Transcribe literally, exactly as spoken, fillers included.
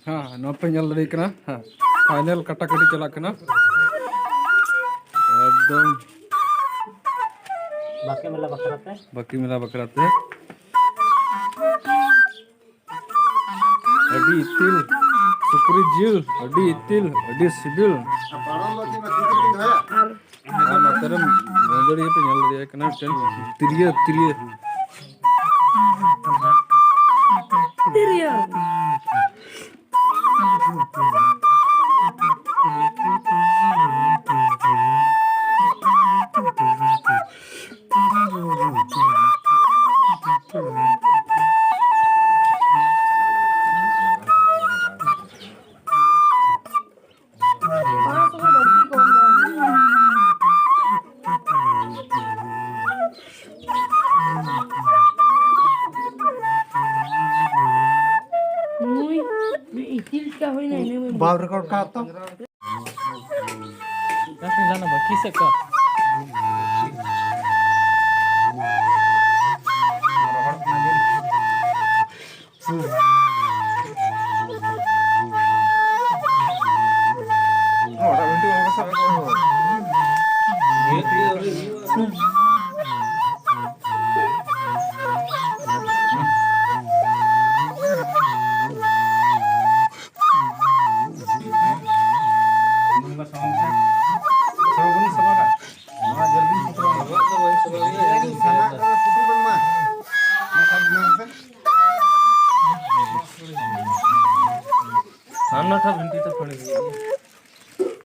ᱦᱮᱸ, ᱱᱚᱣᱟ ᱯᱮ ᱧᱮᱞ ᱫᱟᱲᱮᱭᱟᱜ ᱠᱟᱱᱟ᱾ ᱦᱮᱸ, ᱯᱷᱟᱭᱱᱮᱞ ᱠᱟᱴᱟᱠᱟᱴᱤ ᱪᱟᱞᱟᱜ ᱠᱟᱱᱟ ᱮᱠᱫᱚᱢ᱾ ᱵᱟᱠᱤ ᱢᱮᱞᱟ ᱵᱟᱠᱷᱨᱟ ᱛᱮ᱾ ᱵᱟᱠᱤ ᱢᱮᱞᱟ ᱵᱟᱠᱷᱨᱟ ᱛᱮ᱾ ᱟᱹᱰᱤ ᱤᱛᱤᱞ ᱥᱩᱠᱨᱤ ᱡᱤᱞ, ᱟᱹᱰᱤ ᱤᱛᱤᱞ, ᱟᱹᱰᱤ ᱥᱤᱵᱤᱞ᱾ ᱟᱨ ᱱᱚᱛᱮ ᱨᱮ ᱢᱚᱡᱽ ᱜᱮᱯᱮ ᱧᱮᱞ ᱫᱟᱲᱮᱭᱟᱜ ᱠᱟᱱᱟ ᱢᱤᱫᱴᱮᱱ ᱛᱤᱨᱭᱟᱹ, ᱛᱤᱨᱭᱟᱹ᱾ ᱛᱤᱨᱭᱟᱹ᱾ ᱱᱩᱭ ᱤᱛᱤᱞ ᱪᱤᱠᱟ ᱦᱩᱭᱱᱟ, ᱤᱱᱟᱹ ᱵᱟᱹᱧ ᱵᱟᱢ ᱨᱮᱠᱚᱨᱰ ᱠᱟᱜ ᱛᱚ? ᱵᱟᱹᱠᱤ ᱥᱮᱫ ᱠᱚ᱾